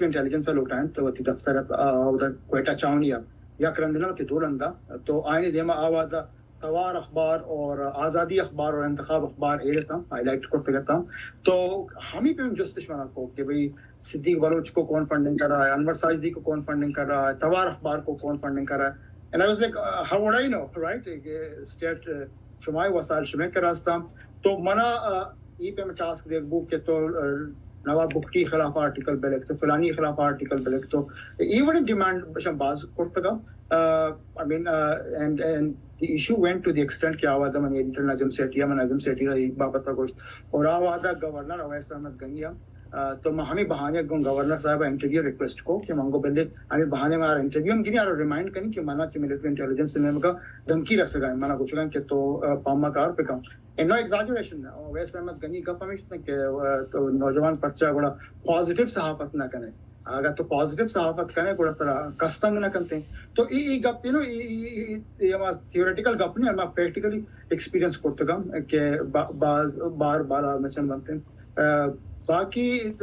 انٹیلیجنس ءَ لوٹائینت وتی دفتر ءَ، آ، اودا کوئٹہ چھاونی ءَ، یک رند نہ وتی دو رند ءَ۔ تو آئی ءِ دیما آ وہد ءَ توار اخبار اور آزادی اخبار اور انتخاب اخبار ایڑ اتاں، ہائی لائٹ کرتگ اتاں۔ تو ہمے پیم جستش منا کو کہ بھئی، صدیق بلوچ کو کون فنڈنگ کر رہا ہے، انور ساجدی کو کون فنڈنگ کر رہا ہے، توار اخبار کو کون فنڈنگ کر رہا ہے۔ And I was like, uh, how would I know, right? کہ اسٹیٹ، آ، شمئے وسائل شمئے کرا استاں۔ تو منا، آ، اے پیم ٹاسک دیگ بو کہ تو، آ، نواب بگٹی خلاف آرٹیکل بلک، تو فلانی خلاف آرٹیکل بلک، تو اے وڑیں ڈیمانڈ شم باز کرتگا۔ آ، I mean, uh, and, and the issue went to the extent کہ آ وہد ءَ منی ایڈیٹر نجم سیٹھی ءَ، من نجم سیٹھی ءَ اے بابت ءَ گوشت، اور آ وہد ءَ گورنر اویس احمد گنی ءَ، آ، تو ما ہمے بہانے ءَ گوں گورنر صاحب ءَ انٹرویو ءِ ریکویسٹ کو کہ من گو بلے ہمے بہانے ءَ مارا انٹرویو ہم گنی، آرا ریمائنڈ کنی کہ منا چہ ملٹری انٹیلیجنس ءِ نیمگ ءَ دھمکی رسگ ءَ، منا گوشگ ءَ کہ تو، آ، پہ ما کار بکن۔ اے نو ایگزاجریشن، اویس احمد گنی ءِ گپ ہمیش اتنت کہ، آ، تو نوجوان پرچا گڑا پازیٹیو صحافت نہ کنے؟ اگاں تو پازیٹیو صحافت کنے، گڑا ترا کس تنگ نہ کنت۔ تو اے، اے گپ، یو نو، اے، اے، اے، اے ہما تھیوریٹیکل گپ نہیں، ہما پریکٹیکلی ایکسپیرینس کرتگم کہ با-، باز بار بار مچن بنت۔ آ، باقی